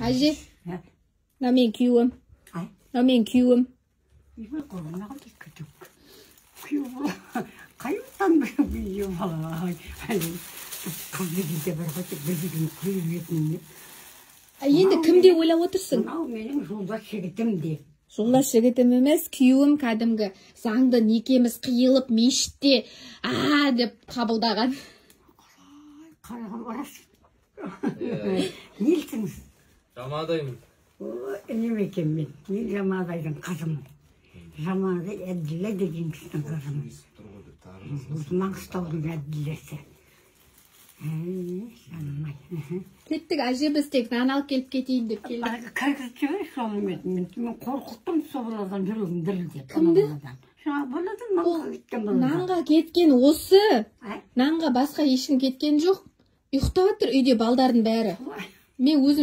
Әже, мынау менің күйеуім. Мынау менің күйеуім. Қайықтан күйеу бала? Қыз дегенде бар ғой, тек бір бірін қойып жүретін. Енді кім деп ойлап отырсың? Мынау менің жолдас жігітім де. Жолдас жігітім емес, күйеуім, кәдімгі заңды некеміз қиылып, мешітте а деп қабылдаған. Қарағым, рас. Нелсіңіз? Жамадаймын. Інім екен мен. Мен Жамадайдың қызымын. Жамадай Әбділла деген кісінің қызымын. Осы Маңғыстаудың Әбділласы. Жаным ай. Кеттік, әже, біз тек нан алып келіп кетейін деп келдік. Кіргізіп жіберші соны. Мен қорқыттым сол баладан, жүрегім дірілдеп. Кімді? Жаңа баладан, нанға кеткен баладан. Нанға кеткен осы. Нанға басқа ешкім кеткен жоқ. Ұйықтап жатыр үйде балдардың бәрі. Мен өзім